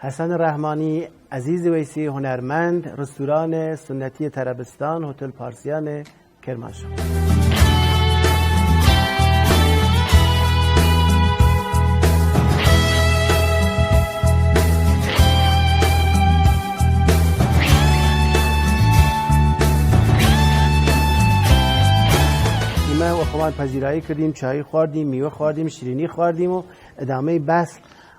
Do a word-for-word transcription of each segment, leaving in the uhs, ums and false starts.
حسن رحمانی، عزیز ویسی، هنرمند، رستوران سنتی ترابستان، هتل پارسیان کرمانشاه. ایمه و خومن پذیرایی کردیم، چایی خوردیم، میوه خوردیم، شیرینی خوردیم و ادامهٔ بحث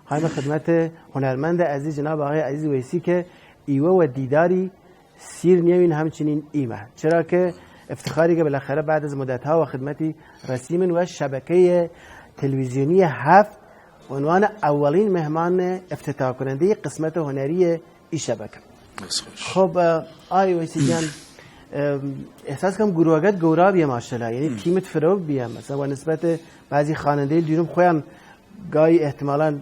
هایم خدمت هنرمند عزیز جناب آقای عزیز ویسی که ایوه و دیداری سیر نیوین همچنین ایمه. چرا که افتخاری که بالاخره بعد از مدت‌ها و خدمتی رسیمن و شبکهٔ تلویزیونی هفت عنوان اولین مهمان افتتاح کنندهٔ قسمت هنری ای شبکه. بس خوش. خب، اه، آی ویسی جان، اه، احساس کم گروهگت گورا بیه ماشاءالله، یعنی تیمت فرو بیه، مثلاً و نسبت بعضی خوانندهٔ دیروم خویم گاهی احتمالاً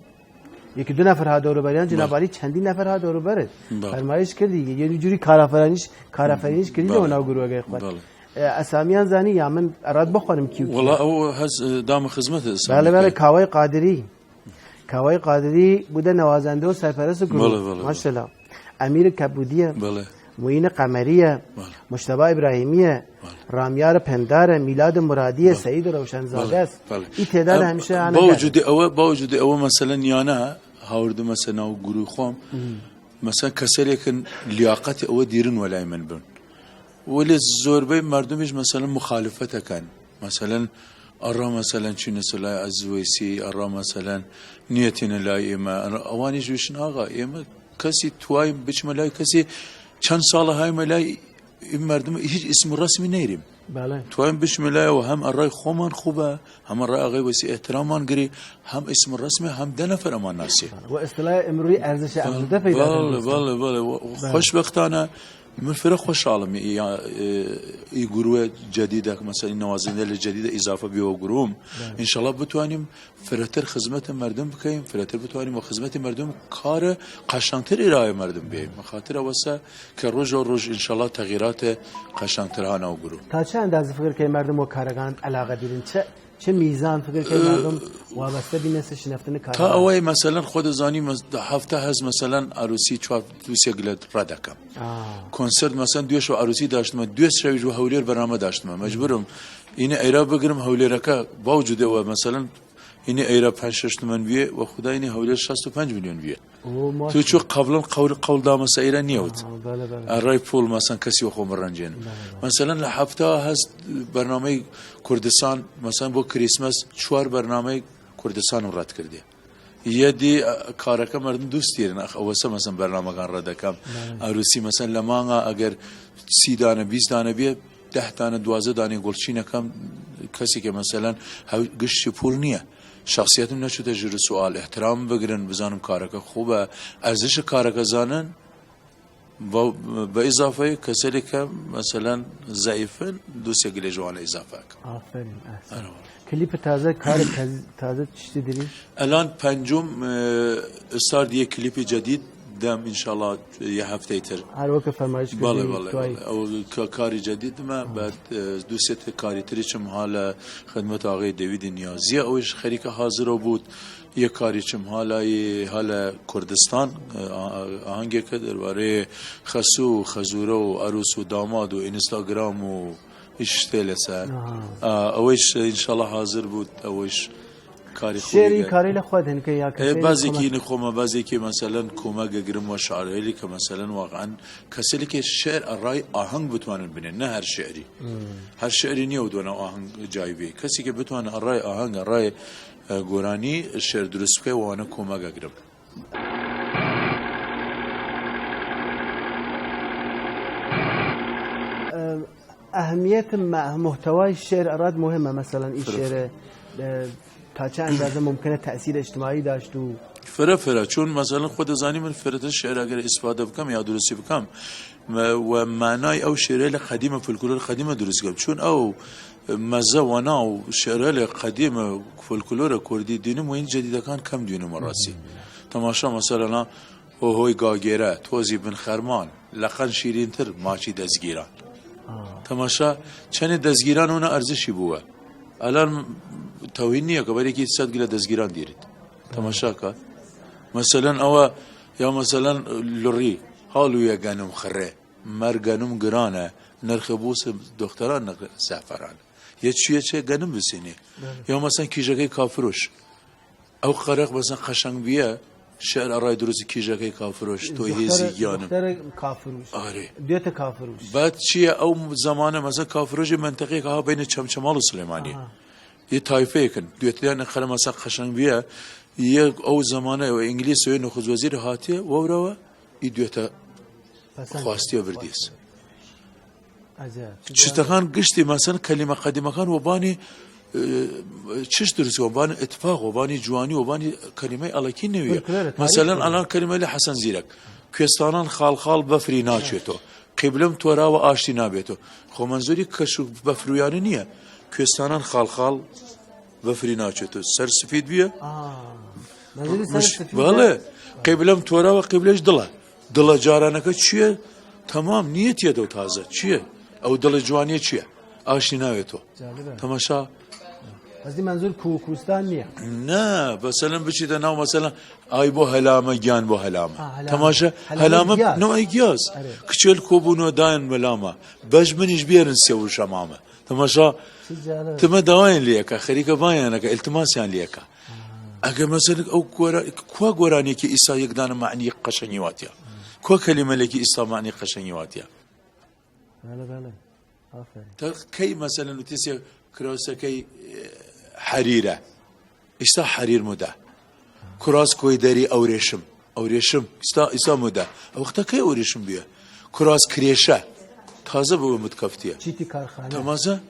یکی دو نفر ها دور و بریان، جناب عالی چندین نفر ها دور و بره. بله. فرمایش کردی، یه جوری کارآفرینش، کارآفرینش کردی بله. در اونا گروهگه خود. بله. اه، اسامیان زانی یا من اراد بخوانم کیو کیو؟ والله او هز، اه، دام خدمت اسامی بله، بله، که. کاوای قادری. کاوای قادری بوده نوازنده و سرپرست گروه. بله، بله، بله. ماشاءالله. امیر کبودیه. بله. معین قمریه. بله. مجتبی ابراهیمیه. بله. رامیار پنداره، میلاد مرادیه، بله. سعید روشنزاده بله، است. بله. ای تعداد ام، همیشه آنه با داره. وجود او، با وجود او مثلاً یانه هاورده مثلاً او گروه خوم. مثلاً کسری کن لیاقت او دیرن ولای من بن. ولی زوربای مردمیش مثلاً مخالفت کن. مثلاً اره مثلاً چون سلای عزیز ویسی، اره مثلاً نیتین لای ایمه، اره اوانی جوشن آقا، ایمه کسی توای بچمه لای کسی چند سال های ملای این مردم هیچ اسم رسمی نیریم. بله. توای بچمه لای و هم اره خومن خوبه، هم اره آقای ویسی احترامان گری، هم اسم رسمی، هم ده نفر امان ناسی. بله. و اصطلاح امروزی ارزش بله، افزوده پیدا بله، کرده. بله، بله. و بله. خوشبختانه من فره خوشحالم ای، اه، ای گروه جدیده، مثلاً ای نوازنده جدیده اضافه بیه و گروهم. بله. انشاءالله بتوانیم فره‌تر خدمت مردم بکیم، فره‌تر بتوانیم و خدمت مردم کار قشنگتر ارائه مردم بیم. بخاطر اوسه که روز و روز انشاءالله تغییرات قشنگتر هانه او گروه. تا چه اندازه فکر کن مردم و کارگان علاقه دیرین؟ چه چه میزان فکر کن اه، مردم وابسته بین است شنفتن کار؟ تا اوی مثلاً خود زانی مز-، هفته هز مثلاً عروسی چوار دوسیه گلد را دکم. آه. کنسرت مثلاً دوی شو عروسی داشتم، دوی شوی جو هولیر برنامه داشتم. مجبورم این ایرا بگرم هولیر که با وجود او مثلاً این ایرا پنج شش تومن بیه و خدا این هولیر شصت و پنج میلیون بیه. او تو ماشاءالله. چو قبلاً قول، قول دامه سیره نیود. آه، بله، بله. ارای پول مثلاً کسی و خو مرنجین. بله، بله. مثلاً لهفته هست برنامهٔ کردستان، مثلاً بو کریسمس چوار برنامهٔ کردستان رد کرده. یه دی، اه، کارکه مردم دوست دیرن، اخ، اوسه مثلاً برنامه گان رد کم. بله. عروسی مثلاً لمانگا اگر سی دانه، بیست دانه بیه، ده دانه، دوازده دانه گلچین کم، کسی که مثلاً هو-، گشت پول نیه. شخصیتم نشده جور سؤال، احترام بگرن، بزانم کارکه خوبه، ارزش کارکه زانن، و به اضافه کسری که مثلاً ضعیفن، دوسیه گلی جوان اضافه کن. آفرین، احسن. آره. کلیپ تازه، کار تازه، تازه چیزی دری؟ الان پنجم، اه، استار دیه کلیپ جدید دم انشاءالله یه هفته تر. هر وقت فرمایش بله، کردی، بله، توی. بله. او ک-، کاری جدید ما بعد، اه، دوسیه ته کاری تری چم حال خدمت آقای دیوید نیازی اوش خریک حاضر بود. یه کاری چم حالای، حال کردستان، اه، آهنگی که دربارهٔ خسو، خزوره و عروس و داماد و اینستاگرام و ایش تیله سر. آها. اه، اوش انشاءالله حاضر بود، اوش کاری خوبی شعری داره. کاری لخود هن که یا اه، کسی بعضی کمک؟ کی نخومه، بعضی کی مثلاً کمک گرم و شعر هلی که مثلاً واقعاً کسی که شعر ارای آهنگ بتوانن بنه، نه هر شعری. هر شعری نیه و دونه آهنگ جای بی. کسی که بتوانه ارای آهنگ، ارای اه، گورانی شعر درست بکه و آنه کمک گرم. اه، اهمیت م-، محتوای شعر اراد مهمه، مثلاً این فره، شعر، فره. اه، تا چه اندازه ممکنه تأثیر اجتماعی داشت و فره، فره. چون مثلاً خود زانی من فره شعر اگر استفاده بکم یا درستی بکم، م-، و معنای او شعرهایل قدیم، فولکلور قدیم درست کم. چون او مزه وانا و شعرهایل قدیم فولکلور کردی دینم و این جدیدکان کم دینم راسی. تماشا مثلاً، هو هوی گاگیره، توزی بن خرمان، لقن شیرین‌تر، ماچی دزگیران. آه. تماشا، چنه دزگیران اونا ارزشی بوه. الان توهین نیه که بری کی صد گله دزگیران دیرید. تماشا که. مثلاً، او یا مثلاً لری، حالویه گنم خره، مر گنم گرانه، نرخ بوس دختران نرخ زعفران. یه چیه چه گنم بسینی. یا مثلاً کیژکه کافروش. او قرق مثلاً قشنگ بیه، شعر ارای دروست کیژکه کافروش، تو هیزی گیانم. دختر کافروش. آره. دوته کافروش. بعد چیه او زمانه مثلاً کافروش منطقه که ها بین چمچمال و سلیمانی. آها. یه طایفه کن. دوته یعنی قرق مثلاً قشنگ بیه، یه او زمانه و انگلیس و یه نخوز وزیر هاتیه، و او رو ای دوته خواستی و وردیس. عجب. چی تکان گشتی، مثلاً کلمه قدیمه کان و بانی، اه، چش درست و بانی اتفاق و بانی جوانی و بانی کلمه الکی نویه. فولکلوره، تاریخ مثلاً داره. الان کلمه لی حسن زیرک. کوهستانان خال خال بفری ناچوتو. قبلم تورا و آشتی نابیتو. خو منظوری کش و بفرویانی نیه. کوهستانان خال خال بفری ناچوتو. سر سفید بیه. آه. منظوری سر مش-، سفید. بله. قبلم تورا و قبلش دله. دل جارانکه چیه؟ تمام نیتیه دو تازه. چیه؟ او دل جوانیه چیه؟ آشتی ناویتو. جالبه. تماشا. از دی منظور کوه کوستان نیه. نه، مثلاً بچی ده ناو مثلاً آی بو هلامه، گیان بو هلامه. ها، هلامه. تماشا، هلامه هلامه گیاز. نوع گیاز. آره. کچل کوبونو داین ملامه. بج منیش بیارن سیو شمامه. تماشا، چی جالب. تمه داوین لیکه، خریکه باین که، التماس یان لیکه. اگه مثلاً او گورا-، کوا گورانی که ایسا یک دانه معنی قشنگی واتیا. کوا کلمه لی که ایسا معنی قشنگی واتیا. بله، بله. آفرین. تا کی مثلاً نوتیسی کراسه کی، اه، حریره. ایسا حریر موده. کراس کوی دری اوریشم. اوریشم. ایسا، ایسا موده. او وقتا کی اوریشم بیه؟ کراس کریشه. تازه بو متکفتیه. چیتی کارخانه. تمازه؟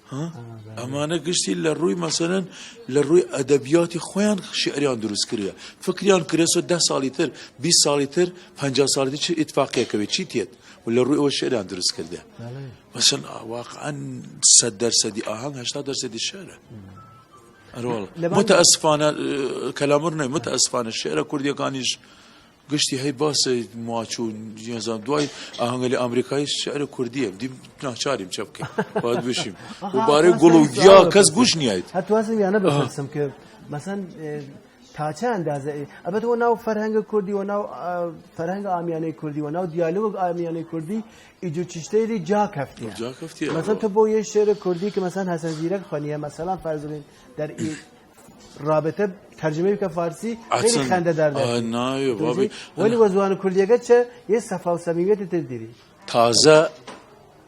ها؟ آه، بله. امانه گشتی لروی مثلاً، لروی ادبیاتی خویان شعریان دروست کریه. فکریان کریسو ده سالی تر، بیست سالی تر، پنجاه سالی تر چی اتفاقیه کوی، چی تیت؟ و لروی او شعریان دروست کرده. بله. مثلاً واقعاً صد درصدی آهنگ، هشتاد درصدی شعره. اره والله. لبان متأسفانه، اه، کلامور نه، متأسفانه شعر کوردی کانیش گشتی هی باس مواچو، یزان دوای آهنگلی آمریکایی شعر کوردیه. دی ناچاریم چپ که. باید بشیم. آها، و باره اصلاً گلو سوال یا کس بپرسم. گوش نیاید. حتی اصلاً یعنی آها. بپرسم که مثلاً، اه، تا چه اندازه ای؟ البته او ناو فرهنگ کوردی، او ناو، اه، فرهنگ آمیانه کوردی، او ناو دیالوگ آمیانه کوردی، ایجور چیشته ری جا کفتیه. جا کفتیه، مثلاً آره. تو بو یه شعر کوردی که مثلاً حسن زیرک خوانیه، مثلاً فرض بین در ای رابطه ترجمه بکه فارسی، خیلی اصلاً، خنده دار آه، داری. نه، یه تو بابی، می‌گی؟ ولی انا وزوان کوردی اگه چه یه صفا و صمیمیت تر دیری. تازه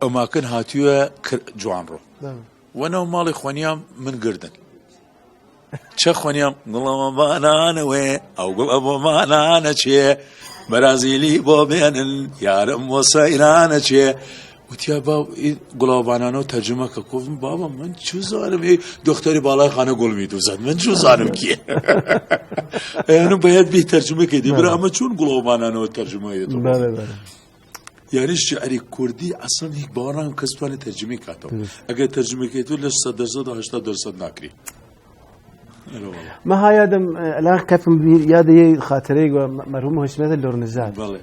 اماکن هاتیوه کر-، جوان رو. بله. و ناو مالی خوانیام من گردن. چه خوانیام؟ گل و بانان وی، او گل و بانان چه؟ برازیلی بو بینن، یارم و سیران چه؟ وتیا باب، ای گل و بانانو ترجمه که. گفتم بابا من چو زانم، ای دختر بالای خانه گل می‌دوزد، من چو زانم کیه؟ یعنی باید بی ترجمه کدی. بله. برا اما چون گل و بانانو ترجمه یه تو؟ بله، بله. یعنی شعر کوردی اصلاً هیچ باران کس توانه ترجمه کاتو. درست. اگر ترجمه کدی تو لش صد درصد، هشتاد درصد نکری. اره والله. ما ها یادم، اه، الان کفم بیر یاد یه خاطره گو م-، مرحوم حشمت لورنژاد. بله.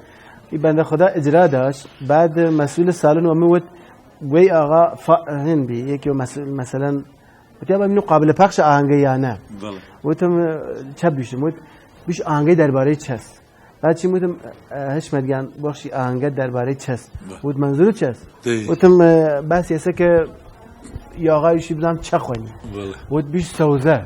ای بنده خدا اجرا داشت، بعد مسئول سالن و می وت گوی آقا فا-، هن بی، یکی مسئول، مثلاً، وتی آقا اینو قابل پخش آهنگه یا نه؟ بله. وتم، اه، چه بیشم؟ وت بیش آهنگه درباره چست. بعد چی بوتم، اه، حشمت گیان بخشی آهنگه درباره چست. بله. بوت منظور چست؟ دی. بوتم، اه، بس ایسه که یاغا ایشی بزنم چه خوانی. بله. بوت بیش سوزه.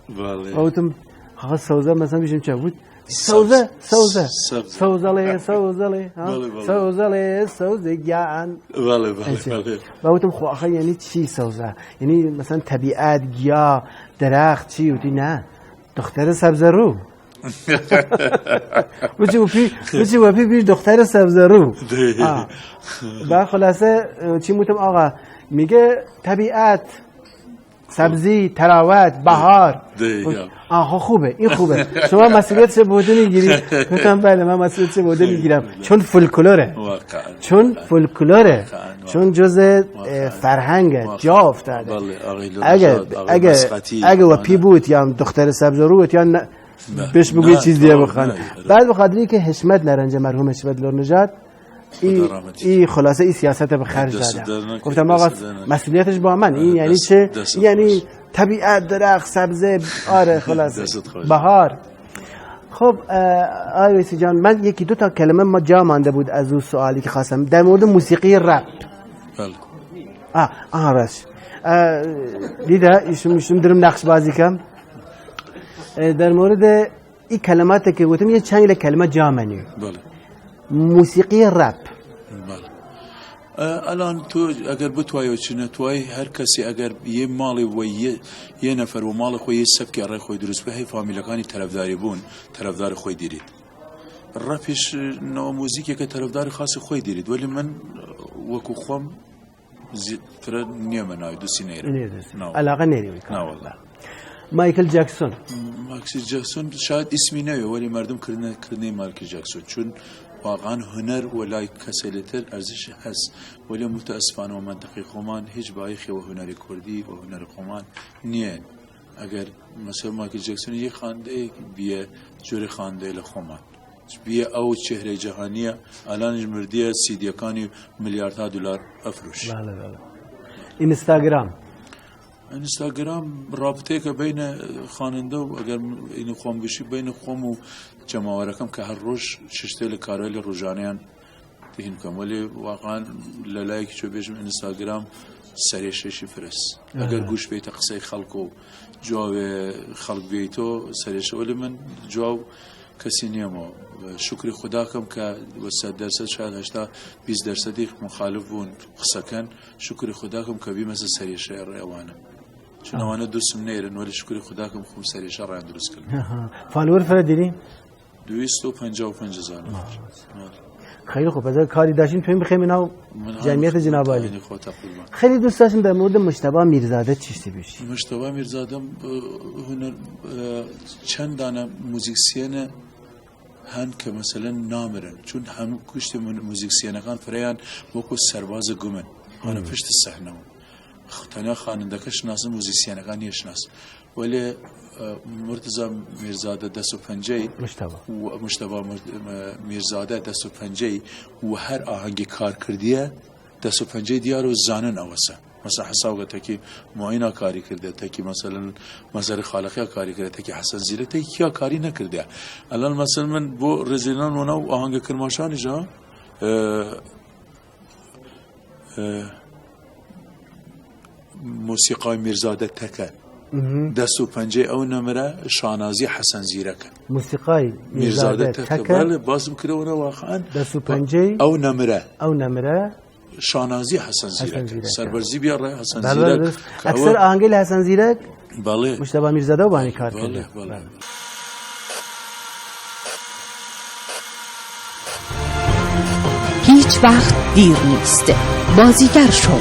بله. بوتم، آقا سوزه مثلاً بیشم چه؟ بوت سوزه، سوزه. سوزه. سوزه لی، سوزه لی، ها؟ بله، بله. سوزه لی، سوزه گیان. بله، بله، بله. بوتم خو آخه یعنی چی سوزه؟ یعنی مثلاً طبیعت، گیا، درخت، چی؟ وتی نه. دختر سبزه رو. بچه وپی، بچه وپی بیش دختر سبزه رو. دی. آه. و خلاصه، اه، چی بوتم آقا؟ میگه طبیعت، سبزی، تراوت، بهار. دی، یا. آه، خو خوبه، این خوبه. شما مسئولیتش بودنی گیری. گفتم بله، من مسئولیتش بودنی گیرم. چون فولکلوره. واقعاً. چون فولکلوره. واقعاً. چون جزء، اه، فرهنگ جا افتاده. بله، آقای اگه، لورنژاد، آقای اگه، مسقطی، اگه وپی بوت یا دختر سبزه رو بوت یا نه، نه، بهش بگوی نه، چیز دیگه نه، بخوان. نه، نه. بعد به خاطر اینکه حشمت نرنجه، مرحوم حشمت لورنژاد، ای، خدا رحمتش. ای خلاصه ای سیاست به خرج داده. گفتم آقا، مسئولیتش با من. این یعنی چه؟ یعنی طبیعت، درخت، سبزه، آره، خلاصه. بهار. خب، اه، آی ویسی جان، من یکی دو تا کلمه ما جا مانده بود از او سؤالی که خواستم. در مورد موسیقی رپ. بله. آه، آه، راست. اه، دیده، ایشم، ایشم درم نقش بازی کم. اه، در مورد این کلماتی که گفتم، یه چند کلمه جا منی. بله. موسیقی رپ. بله. اه، الان تو اگر بتوایی و چی نتوایی، هر کسی اگر یه مالی و یه، یه نفر و مال خو یه سبکی ارای خو دروست به، هی فامیلکانی طرفداری بون، طرفدار خو دیرید. رپیش نوع موزیکی که طرفدار خاص خو دیرید، ولی من وکو خوم زی-، فرا نیمه ناوی دوستی نیره. نیره دوستی. نه. علاقه نیره وی کار. نه والله. مایکل جکسون. مایکل جکسون شاید اسمی نوی، ولی مردم کردنه، کردنه مایکل جکسون. چون واقعاً هنر ولای کسیلتر ارزش هست. ولی متاسفانه و منطقه خومان هیچ بایخی و هنر کردی و هنر خومان نیه. اگر مثلاً مایکل جکسون یه خوانده بیه، جور خوانده لخومان. بیه او چهره جهانیه، الان مردیه سیدیکانی میلیاردها دلار افروش. بله، بله. اینستاگرام. اینستاگرام رابطه که بین خواننده و اگر این خوام بشی، بین خوام و جماوره کم که هر روز ششته لکارهایل روزانه‌یان تهین کم. ولی واقعاً للایه که چو بیشم اینستاگرام سریشه‌شی فرس. اگر گوش بیت قصه خلق و جواب خلق بیتو سریشه، ولی من جواب کسی نیمو. شکر خدا کم که و صد درصد شاید هشتا، بیست درصدی مخالف بون قصه کن. شکر خدا کم که بی مثل سریشه روانه. چون اوانه دوستم نیرن، ولی شکر خدا کم خوم سریشه ران درست کن. آها. فالوور فرا دیری؟ دویست و پنجاه و پنج هزار نفر. آه. بله. خیلی خوب، پس کاری داشتین، تویم بخیمین او من هم جمعیت جناب عالی. خیلی دوست داشتیم در مورد مجتبی میرزاده چیزی بشی. مجتبی میرزاده، اه، هنر، اه، چند دانه موزیکسیانه هن که مثلاً نامرن، چون هم کشت مو-، موزیکسیانکان فرایان وکو سرباز گومن، هنه پشت صحنه. خ-، تنها خواننده‌که شناسن، موزیسینکه نیشناس. ولی، اه، مرتضی میرزاده دس و پنجه‌ی مجتبی. و مجتبی مرت-، م-، میرزاده دس و پنجه‌ی و هر آهنگی کار کردیه، دس و پنجه‌ی دیار و زانن اوسه. مثلاً حساب که تکی معینا کاری کرده، تکی مثلاً مظهر خالقیا کاری کرده، تکی حسن زیرک، تکی کیا کاری نکرده. الان مثلاً من بو رزینان اونا و آهنگ کرماشانی جا، اه، اه، موسیقای میرزاده تکه. دس و پنجه‌ی او نمره شانازی حسن زیرکه. موسیقای میرزاده تکه. بله، بازم کرده اونا واقعاً. دس و پنجه‌ی او نمره. او نمره. شانازی حسن زیرک. سربرزی بیار حسن زیرک. بله، بله، درست. اکثر آهنگیل حسن زیرک. بله. مجتبی میرزاده و بانی کار کرده. بله، بله. هیچ وقت دیر نیست. بازیگر شو.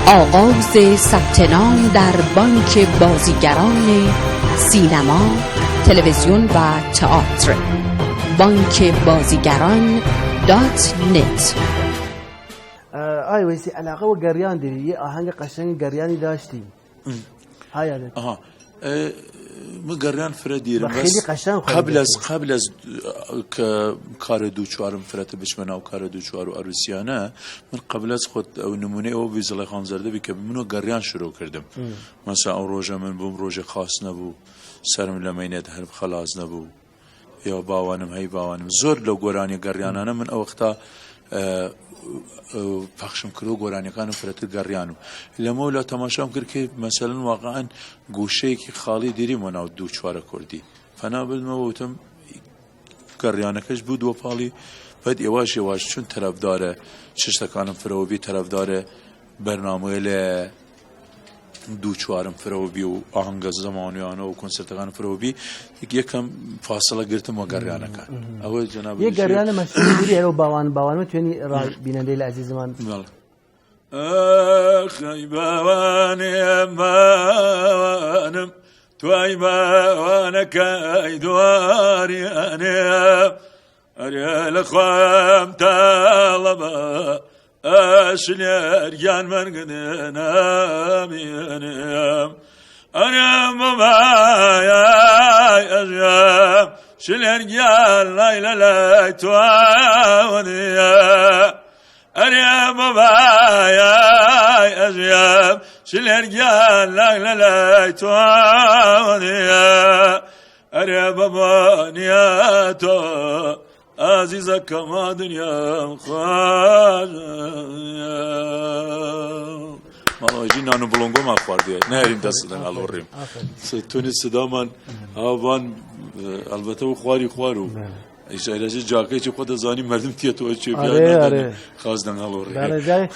آغاز ثبت نام در بانک بازیگران سینما، تلویزیون و تئاتر. بانک بازیگران دات نت. اه، آی ویسی علاقه و گریان دیری، یه آهنگ قشنگ گریانی داشتی. های یادت. آها. اه، من گریان فرا دیرم، بس خیلی قشنگ خواهد قبل از، قبل از، اه، که کار دوچوارم فرا بچمن او کار دوچوار و عروسیانه، من قبل از خود او نمونه او ویزلای خانزرده بی که منو گریان شروع کردم. مثلاً او روژه من بوم، روژه خاص نبو، سرم لمینه ده هر خلاص نبو. یا باوانم، هی باوانم. زور لو گورانی گریانانه من او وقتا، اه، اه، پخشم کرو گورانی کانو فرتر گریانو. لما ولا تماشام کرد که مثلاً واقعاً گوشه‌یکی خالی دیری من او دوچوار کردی. فنا بد ما وتم گریانکش بود و پالی، بعد یواش یواش چون طرفدار چشتکانم فرو بی، طرفدار برنامه‌یل دوچوارم فرو بی و آهنگ زمانیانه و کنسرتکان فرو بی، یکم فاصله گرتم و گریانکان. او جناب یه گریان مشهور بودی، هر او باوان، باوان، من توینی را بیننده‌یل عزیزمان. بله. آخ، ای باوانم، باوانم، تو ای باوانکای دواریانم. اره لخوام طلبا، اشلر گیان من گدنم ینم. اره بابای ازیم، شلر گیان لای لای لای توانیم. اره بابای ازیم، شلر گیان لای لای لای توانیم. اره بابا، نیاتو عزیزه کما دنیا خوار. مالا جی نانو بلونگو ما خواردی. نه هریم دست دن آلوریم. آفرین. س-، تونی صدا من، ها وان، اه، البته او خواری خوارو. بله. ایش ایرازی جاکه چی خود زانی مردم تیه تو چی آره، بیان ندانی. آره. خاص دن آلوریم. بله، جای،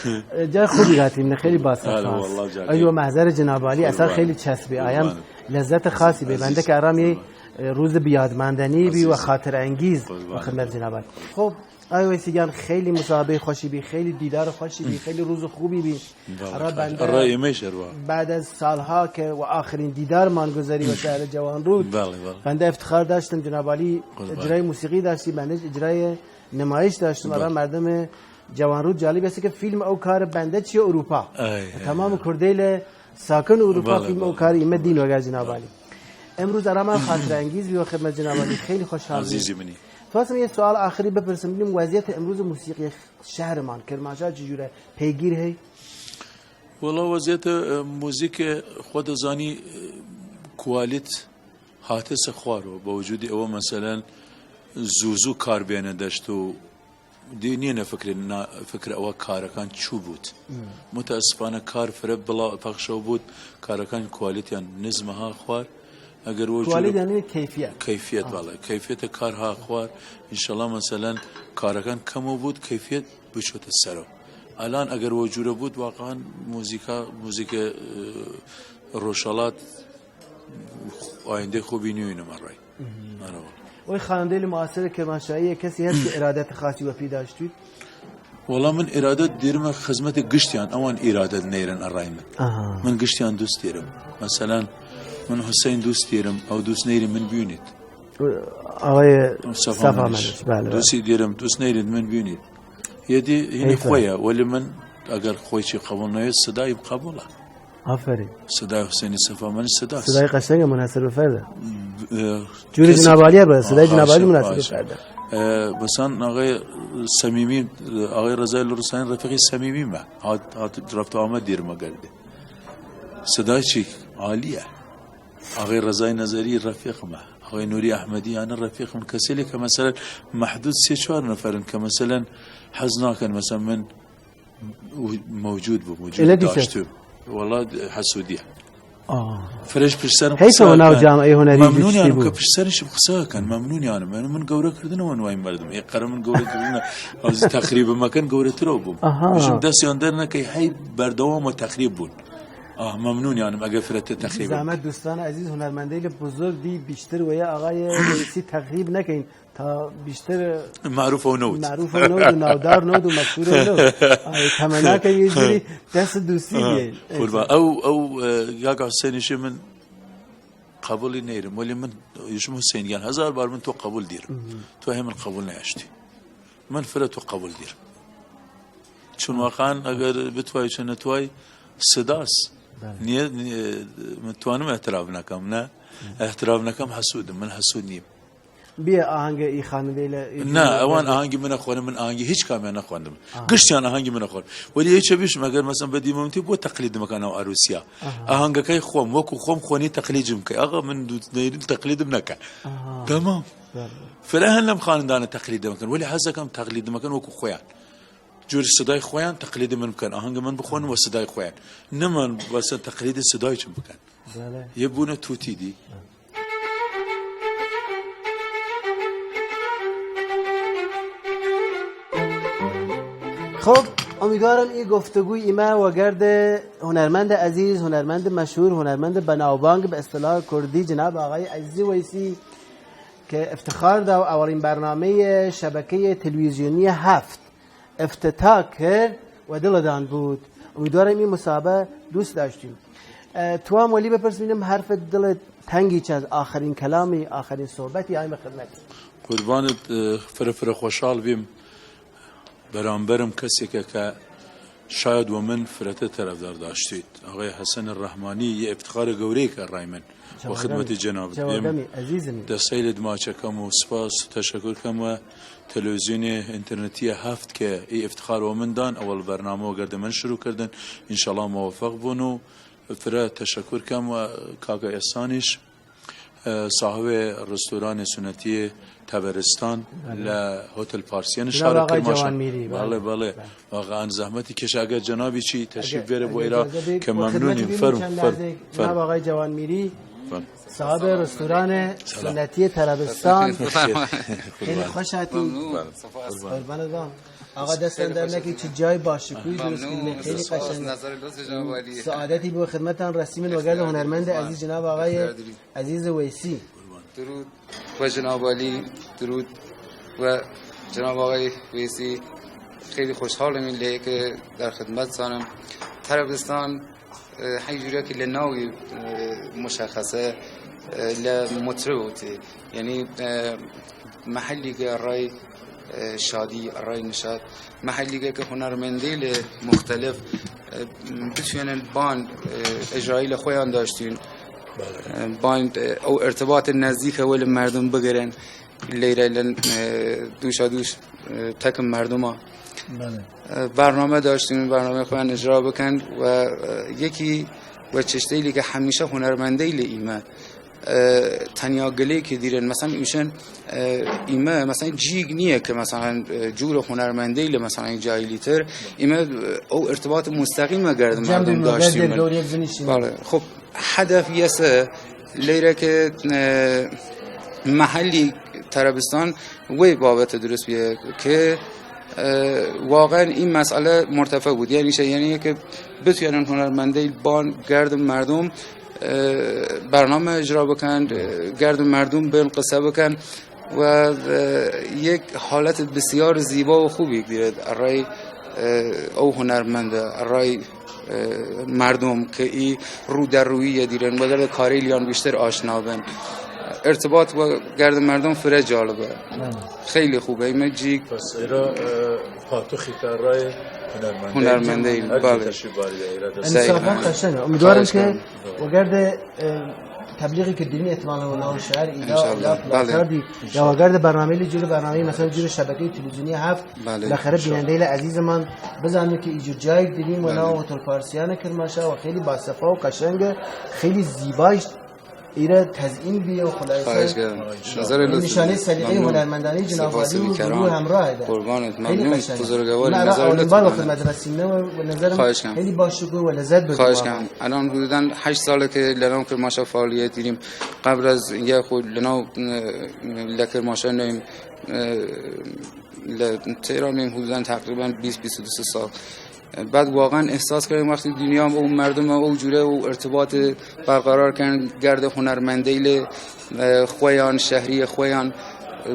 جای خوبی راتیم، نه خیلی باز آره، خاص. والله جاکه. ایو محضر جناب عالی، اصلاً قربان. خیلی چسبی. آیان قربان. لذت خاصی به. بنده عزیز. که آرامی روز بیادماندنی بی و عزیز. خاطر انگیز قربان. و خدمت جنابت. خب، آقای ویسی جان، خیلی مصاحبه خوشی بی، خیلی دیدار خوشی بی، خیلی روز خوبی بی. بله، اره خیلی. بنده اره ایمه شروا. بعد از سالها که و آخرین دیدار مان گذری و شهر جوانرود، بله، بله. بنده افتخار داشتم جناب عالی قربان. اجرای موسیقی داشتی، بنده اجرای نمایش داشتم. بله. اره مردم جوانرود جالب است که فیلم او کار بنده چی اروپا. آی، آی، تمام آی. کردیل ساکن اروپا بله، فیلم او بله. کار ایمه دین وگر جناب عالی. امروز اره من خاطر انگیز بی و خدمت جناب عالی. خیلی خوشحال بیم. عزیزی منی. تو اصلاً یه سوال آخری بپرسم، ببینیم وضعیت امروز موسیقی شهر من، کرمانشاه چجوره؟ پیگیر هی؟ والله وضعیت، اه، موزیک خود زانی، اه، کوالیت هاتسه خوارو. با وجود او مثلاً زوزو کار بینه دشت و دی نیه نه فکر، نه فکر او کارکان چو بود. متأسفانه کار فره بلا پخشو بود، کارکان کوالیتیان نزمه ها خوار. اگر او کوالیت جور یعنی کیفیت. کیفیت آه. بله. کیفیت کار ها خوار. انشاءالله مثلاً کارکان کمو بود، کیفیت بچوت سرو. الان اگر او جور بود، واقعاً موزیکا، موزیک، اه، روشالات آینده خوبی نیوینم ارای. آره والله. وی خواننده‌ی معاصر کرمانشاهی کسی هست که ارادت خاصی وپی داشتید؟ والله من ارادت دیرم خدمت گشتیان، اوان ارادت نیرن ارای من. آها. من گشتیان دوست دیرم. مثلاً من حسین دوست دیرم، او دوست نیرم من بیونید. آقای صفا صفا ملک. ملک، بله، بله. دوستی دیرم، دوست نیرید من بیونید. یه دی هینه خویه، ولی من اگر خوی چی قبول نیه، صدایم قبوله. آفرین. صدای حسین صفا ملک صداست. صدای قشنگ منحصر به فرده. اه، جوری کسی جناب عالی بره، صدای آه، جناب عالی خواهش، منحصر به خواهش. فرده. اه، مثلاً آقای صمیمی، آقای رضای لرستانی رفیق صمیمی مه. هات، هات رفت و آمد دیرم گرده. صدای چی عالیه. آقای رضای نظری رفیق مه. آقای نوری احمدی، آنه رفیق من. کسی که مثلاً محدود سه چهار نفرن که مثلاً حظ ناکن، مثلاً من و موجود بو، موجود ائله دیسه. داشتم. والله حسودیه. آه. فرش پشت سرم حیف قسا او ناو کن. جامعه هنری ممنون دیشتی یانم بو. که پشت سرشم قسا کن. ممنون یانم. من، من گوره کردن اون وای مردم. یک قرار من گوره کردن. از تخریب مکن گوره ترو بوم. آها. ایشم دست یان در نکی، هی بردوام و تخریب بون. آه، ممنون یانم اگه فرت تخریب. زحمت دوستان عزیز، هنرمندای بزرگ دی بیشتر و یا آقای رئیسی تخریب نکن. تا بیشتر معروف او نود. معروف او نود و ناودار نود و مشهور او نود. آی، تمنا که یه جوری دست دوستی بیه. قربان. او، او، اه، یا که حسین شی من قبولی نیرم، ولی من یشم حسین یان هزار بار من تو قبول دیرم. تو هم من قبول نیاشتی. من فره تو قبول دیرم. چون واقعاً اگر بتوای چه نتوای صداس. بله. نیه، نیه، من توانم اعتراف نکم، نه؟ اعتراف نکم حسودم، من حسود نیم. بیه آهنگ ای خواننده‌ی ل-، ای نه، اوان آهنگی من خوانم، من آهنگی هیچ کامی نخواندم. آه. گشتیان آهنگی من خوانم. ولی هیچ بیشم، اگر مثلاً بدی ممتی بو تقلید مکن او عروسیا. آها. آهنگ کای خوام، وکو خوام خوانی تقلیدم کای. آقا من دو-، نه، تقلیدم نکن. آها. تمام. بله. فره هنم خوانندان تقلید مکن، ولی حظ کم تقلید مکن وکو خویان. جور صدای خویان تقلید من بکن، آهنگ من بخوان و صدای خویان. نه من واسه تقلید صدای چم بکن. بله. یه بونه توتی دی. خب، امیدوارم این گفتگوی ایمه و گرد هنرمند عزیز، هنرمند مشهور، هنرمند بناوبانگ به اصطلاح کردی، جناب آقای عزیز ویسی که افتخار دا و اولین برنامهٔ شبکهٔ تلویزیونی هفت افتتاح کرد و دل دان بود. امیدوارم این مسابقه دوست داشتیم. اه، توام ولی بپرسم اینم حرف دل تنگی چه از آخرین کلامی، آخرین صحبتی آیم خدمت. قربانت، اه، فره فره خوشحال بیم. برانبرم کسی که، که شاید و من فرته طرفدار داشتید. آقای حسن رحمانی، یه افتخار گوری که رای من و خدمت جناب جواب بیم. دمی، عزیزمی. دستایل دما چکم و سپاس و تشکر کم و تلویزیون اینترنتی هفت که ای افتخار و من دان، اول برنامه و گرد من شروع کردن. انشاءالله موفق بون و فره تشکر کم و کاکا احسانش. اه، صاحب رستوران سنتی تبرستان، بله. ل هتل پارسیان جناب شهر آقای کرماشان. جوانمیری، بله، بله. بله. بله. واقعاً زحمتی کشه. اگر جنابی چی تشریف اگر، بیاره اگر بویرا اجازه بدید، که با خدمت ممنونیم. ببینیم فرم، چند فرم، لحظه فرم. جناب آقای جوانمیری، فرم. صاحب رستوران سلام. سنتی تبرستان. سلام. خیلی خوش آتین. ممنون. بله. قربان. قربان الله. آقا، دستان خیلی درد خوش نکه، آتین. چی جای باشکوهی درست کردین. ممنون. خیلی سپاس. قشنگ. نظر لطف جناب عالی. سعادتی به خدمتان رسیمین وگرد هنرمند عزیز جناب آقای عزیز ویسی. درود و جناب عالی، درود و جناب آقای ویسی. خیلی خوشحالم این لحظه که در خدمتتانم. تبرستان، اه، هی جوری که ل ناوی، اه، مشخصه، اه، ل مطرب بوته. یعنی، اه، محلی که ارای، اه، شادی، ارای نشاط، محلی که، که هنرمندیل مختلف، اه، بتوانن بان، اه، اجراییل خویان داشتین. بله. اه، بان، اه، او ارتباط نزدیک اول مردم بگرن. لیره لن، اه، دوشا دوش، اه، تکم مردما. بله. اه، برنامه داشتین، برنامه خویان اجرا بکن و، اه، یکی و چشته‌یلی که همیشه هنرمندیل ایمه، اه، تنیا گلی که دیرن، مثلاً ایشان، اه، ایمه، مثلاً جیگ نیه که مثلاً، اه، جور هنرمندیل مثلاً جاییلی تر، ایمه، اه، او ارتباط مستقیم گرد جمع مردم بیم، داشتیم. گرد دور یک زنی شیم. بله، خب، هدف یسه لیره که، اه، محلی ترابستان وی بابت درست بیه که، اه، واقعاً این مسئله مرتفع بود. یعنی چه؟ یعنی که بتوانن هنرمندیل بان گرد مردم، اه، برنامه اجرا بکن، اه، گرد مردم بین قصه بکن و، اه، یک حالت بسیار زیبا و خوبی گیرد ارای، اه، او هنرمنده، ارای، اه، مردم که ای رو در رویی دیرن و در کاریلیان بیشتر آشنا بن. ارتباط و گرد مردم فره جالبه. بله. خیلی خوبه. ایمه جی پس ایرا، اه، پاتوخی که ارای هنرمندیل. هنرمندیل، هر جی بله. تشریف باری ایرا دست. انصافاً خیلی قشنگه. امیدوارم خواهش که کنم. وگرد، اه، تبلیغی که دینی احتمالاً و ناو شهر ایدا انشاءالله. بله. کردی. یا وگرد برنامه‌یلی جور برنامه‌ی مثلاً جور شبکه‌ی تلویزیونی هفت. بله. بالاخره انشاءالله. بیننده‌یل عزیز من بزنن که ایجور جای دینی و بله. ناو هتل پارسیان کرماشان و خیلی باصفا و قشنگه، خیلی زیبایش ایره تزئین بیه و خلاصه. خواهش کنم. نظر لطف. نشانه‌ی سلیقه‌ی بله. هنرمندانه‌ی جناب عالی و گروه همراه ده. قربانت، خیلی ممنون. قشنگ. بزرگواری، نظر لطف. اولین بار با خدمت رسیم و، و نظرم خواهش کنم. خیلی باشکوه و لذت بردیم. خواهش کنم. الان حدوداً هشت ساله که لناو کرماشان فعالیت دیریم. قبل از یه خود لناو، اه، ل کرماشان نیم، اه، ل تهران نیم حدوداً تقریباً بیست، بیست و دو سال. بعد واقعاً احساس کردیم وقتی دونیا هم او مردم او جوره او ارتباط برقرار کردن گرد هنرمندیل، اه، خویان، شهری خویان،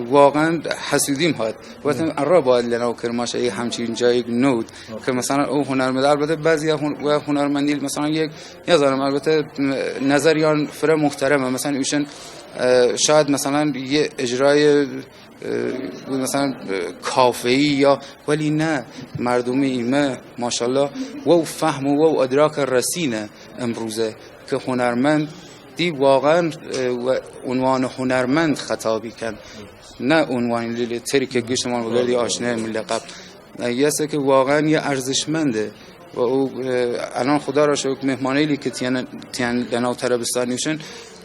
واقعاً حسودیم هات. گفتم، اره باید لناو کرماشان ای همچین جایی نود که مثلاً او هنرمند، البته بعضی هن-، و هنرمندیل مثلاً یک، نزانم، البته نظریان فره محترمه. مثلاً ایشان، اه، شاید مثلاً یه اجرای اه، مثلاً، اه، کافه‌ای یا، ولی نه، مردم ایمه، ماشاءالله، و او فهم و او ادراک رسینه امروزه که هنرمند دی واقعاً، اه، و عنوان هنرمند خطابی کن، نه عنوان لیلی تری که گشتمان وگردی آشنای ملت قبل. اه، یسه که واقعاً یه ارزشمنده و او، اه، الان خدا را شکر مهمانیلی که تین، تین لناو ترابستان نیشن،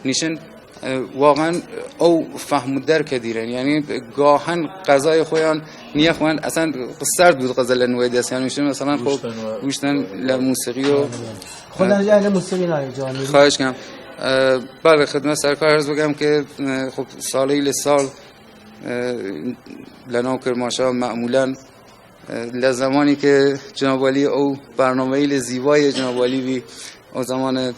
نیشن اه، واقعاً او فهم و درک دیرن. یعنی گاهن غذای خویان نیه خوان، اصلاً سرد بود غذا لنوی دست. یعنی شما مثلاً خب گوشتن و گوشتن ل موسیقی و خودن جای موسیقی نایی جوانی. خواهش کنم. اه، بله، خدمت سرکار عرض بگم که، اه، خب سالی لسال، اه، لناو کرماشان معمولاً اه، ل زمانی که جناب عالی او برنامه‌یل زیبای جناب عالی بی، او زمان، اه،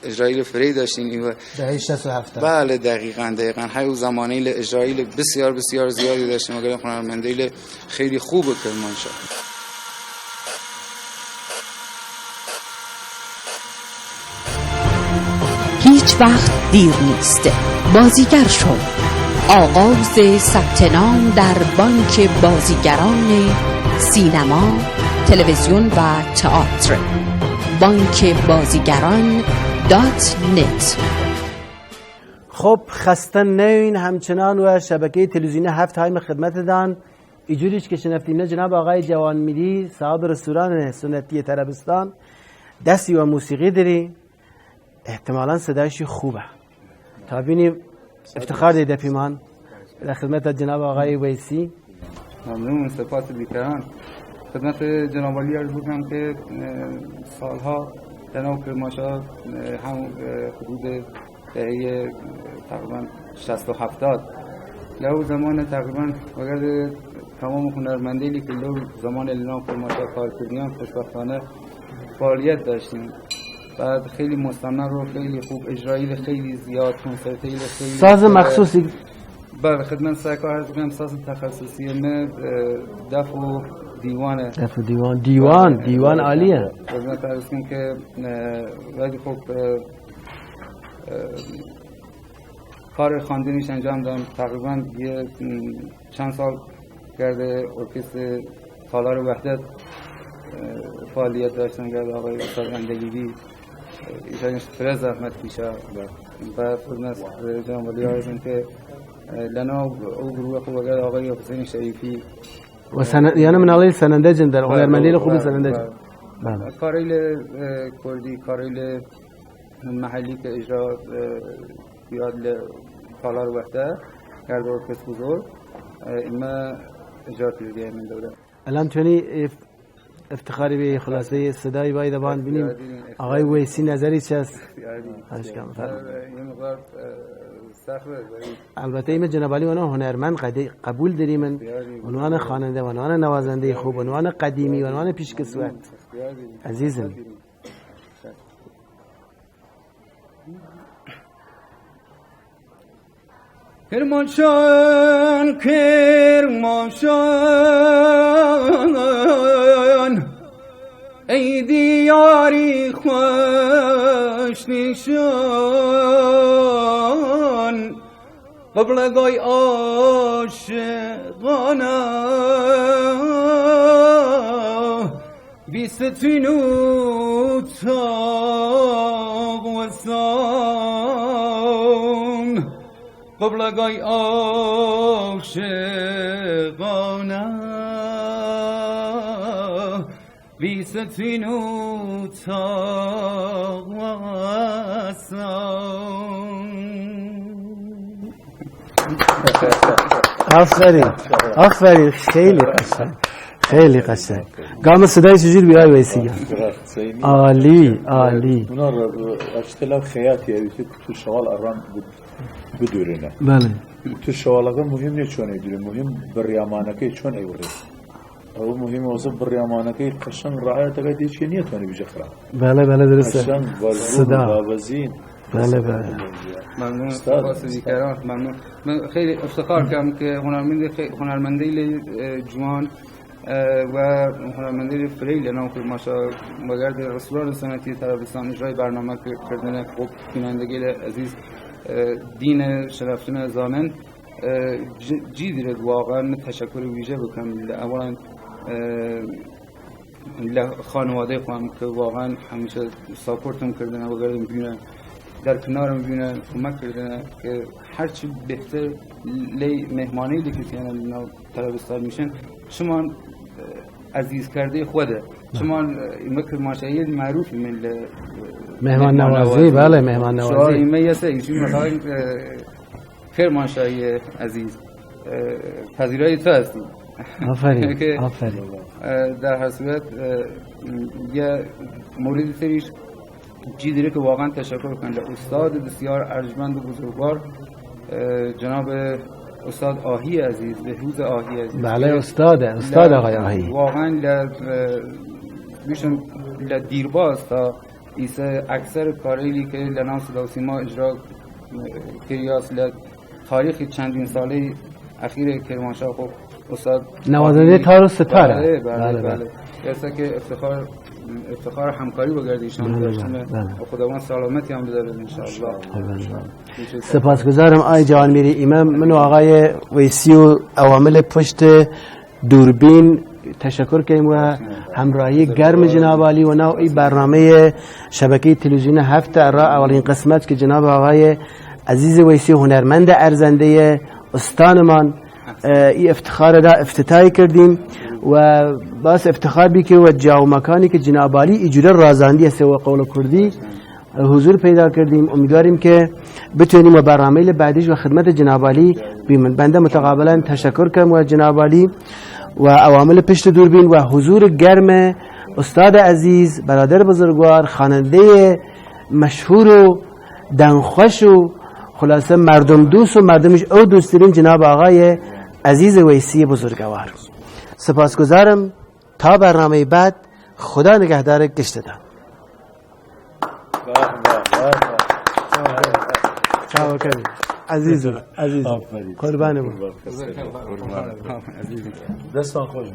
اجراییل فری داشتین ایوه. دهه‌ی شصت و هفت. بله، دقیقاً، دقیقاً. هی او زمانیل اجراییل بسیار، بسیار زیادی داشتین. مگر هنرمندیل خیلی خوب کرمانشاه. هیچ وقت دیر نیست. بازیگر شو. آغاز ثبت نام در بانک بازیگران سینما، تلویزیون و تئاتر. بانک بازیگران دات نت. خب، خسته نوین، همچنان و شبکه‌ی تلویزیونی هفت هایم خدمت دان. ایجوریش که شنفتیم نه جناب آقای جوانمیری، صاحب رستوران سنتی ترابستان، دستی و موسیقی دری. احتمالاً صدایش خوبه. تابینی افتخار دی دپیمان. در خدمت جناب آقای ویسی. ممنون، سپاس بیکران. خدمت جناب عالی عرض بکنم که، اه، سالها لناو کرماشان، اه، هم، اه، حدود دههٔ، اه، تقریباً شصت و هفتاد. لهو زمان تقریباً وگرد تمام هنرمندانی که لهو زمان لناو کرماشان کار کردیان، خوشبختانه فعالیت داشتیم. بعد خیلی مستمر و خیلی خوب، اجرایی خیلی زیاد، کنسرتای خیلی ساز زیاد. مخصوصی؟ بله، خدمت سرکار عرض بکنم، ساز تخصصی من، اه، دف و دیوانه. دف و دیوان، دیوان، بله، دیوان بله. عالیه. خدمت عرض کنم که، اه، ولی خب، اه، اه، کار خواندنیش انجام دادم. تقریباً یه، م، چند سال گرد ارکستر تالار وحدت، اه، فعالیت داشتم، گرد آقای استاد اندلیبی. اه، ایشان فرا زحمت کشه و، و خدمت جناب عالی عرض کنم که، اه، لنا او گروه خو گرد آقای حسین شریفی. و سن-، یعنی من علی سننده جن در، بله، هنرمندی بله، خوب بله، سننده جن. بله. بله. کارایل، اه، کردی، کارایل محلی که اجرا، اه، یاد ل-، تالار وحده، گرد ارکستر بزرگ، اه، اما اجرا کردی من دوره. الان تونی اف-، افتخاری به خلاصهٔ صدای بای دبان بینیم. آقای ویسی نظری چی است؟ خواهش کنم، بفرمایید. اه، یه مقدار، اه، سخته، ولی البته ایم جناب عالی عنوان هنرمند قدی-، قبول دریمن، عنوان خواننده، عنوان نوازندهٔ خوب، عنوان قدیمی، عنوان پیشکسوت. عزیزم. کرماشان، کرماشان، ای دیاری خوش نیشان، قبلگای عاشقانه، بی ستین و تاق و سام، قبلگای عاشقانه، بی ستین و تاق و سام. آفرین، آفرین، خیلی قشنگ، خیلی قشنگ. گام صدای چجور بی آی ویسی گام؟ عالی، عالی. اونا را اشتلا خیاطی اویتی که تو شوال اران بد-، بدورینه. بله. تو شوالکه مهم نیه چون ایدوری، مهم بریامانکه چون ایوری. او مهم اوسه بریامانکه قشنگ رعایت کدی چی نیه تونی بیجه خراب. بله، بله، درسته. قشنگ، بازون، صدا. بابزین. بله، بله. ممنون. استاد. سپاس بیکران. ممنون. من خیلی افتخار کنم که هنرمندی خی-، هنرمندی لی، اه، جوان، اه، و هنرمندی فره‌ای لناو کرماشان وگرد رستوران صنعتی طرابستان اجرای برنامه ک-، کردنه. خب، بینندگی عزیز، اه، دین شرفتون زانن، اه، ج-، جی دیره واقعاً من تشکر ویژه بکنم. اولاً، اه، ل-، خانواده خوام که واقعاً همیشه ساپورتم کردنه، وگردم بیونه، در کنارم بیونه، کمک کردنه که هرچی بهتر لی مهمانی لی که تیانه نا طرابستان میشن، شما، اه، عزیز کرده خوده. شما، اه، ایمه کرماشایی معروفی من ل-، مهمان نوازی، بله، مهمان نوازی. شما ایمه یسه، ایشی مثلاً، اه، کرمانشاهی عزیز، اه، پذیرای تو هستیم. آفرین، که، آفرین. اه، در هر صورت، اه، یه مورد تریش جی دیره که واقعاً تشکر کنم. استاد بسیار ارجمند و بزرگوار، اه، جناب استاد آهی عزیز، بهروز آهی عزیز. بله، که استاده، استاد ل-، آقای آهی. واقعاً ل-، اه، بیشم ل-، دیرباز تا ایسه اکثر کاریلی که لناو صدا و سیما اجرا، اه، کریاس ل-، تاریخ چندین ساله اخیر کرمانشاه خو استاد نوازنده آهی. تار و ستاره. بله، بله، بله، بله. بله. ایسه که افتخار، افتخار همکاری وگردیشان داشتیم. بله، بله. و خداوند سلامتی هم بداره ان‌شاءالله. بله، بله. سپاسگزارم آی جوانمیر امام. من و آقای ویسی و عوامل پشت دوربین تشکر کنیم و همراهی گرم جناب عالی و ناو ای برنامهٔ شبکهٔ تلویزیون هفت اره اولین قسمت که جناب آقای عزیز ویسی هنرمند ارزندهٔ استانمان، اه، ای افتخار دا افتتاح کردیم و باس افتخار بی که و جا و مکانی که جناب عالی ایجوره رازاندی است و قول کردی حضور پیدا کردیم. امیدواریم که بتونیم و برنامه‌ی بعدیش و خدمت جناب عالی بیمن. بنده متقابلاً تشکر کنم و جناب عالی و عوامل پشت دوربین و حضور گرم استاد عزیز، برادر بزرگوار، خوانندهٔ مشهور و دنخوش و خلاصه مردم دوست و مردمش او دوست داریم، جناب آقای عزیز ویسی بزرگوار. سپاسگزارم. تا برنامهٔ بعد، خدا نگهدار گشتتان. ساوا کبی. عزیز، عزیز. آفرین. قربان بو. دستان خوش.